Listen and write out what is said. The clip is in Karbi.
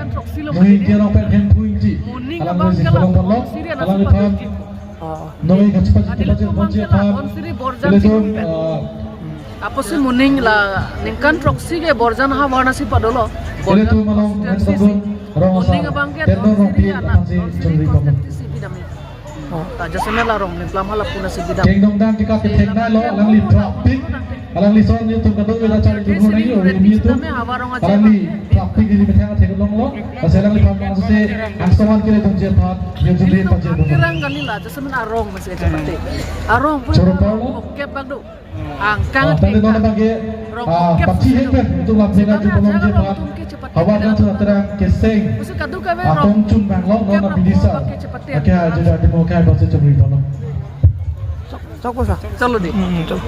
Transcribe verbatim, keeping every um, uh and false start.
ningkan throksi lo Moning mati. Ingti Rongpen Hemphu Ingti. Moning abang alangli si ke la kolong pon lo, on siri alangliphan. Oh. Noi kachipa Adile chipa tu mang chipa ke la aphan. On siri borjan ilitum, siri pen. Ah, Apotsi Moning la ningkan throksi ke borjan havar nasi padolo. Borjan ilitum along constituency si. Rong Moning asar, abang ke Tendon on siri Rongpi anak, aphan si on siri chunri pamung. Constituency bidam. Oh. Ta jasemet la Rongmeplam hala puna si bidam. Kengdong dang kita kethek nai lo, alangli traffic. Alangli son ni tum kadung ila chari dulu nai lo, ini tu. Alangli traffic ini methang athek long lo. Asa alangliphan mang si angsoman kiri dong je pat, ye juli pa je dong. Kerang kali la, jasemet arong masih aja pati. Arong pun Choro arong, Paulo. Oke, bak do. Angkang. Ah, tadi nona bagi, Rong ah, oke, pachi hek pen, untuk lam sega jupolong je pat. Havar kan sudah terang keseng. Musi kadu kave Rong. Atong chun bang lo, nona bidisa. Oke, cepat ya. Oke, aja jadi mau kai bahasa cemri pano. Sok, sok, sok. Chalo di. Hmm, chalo.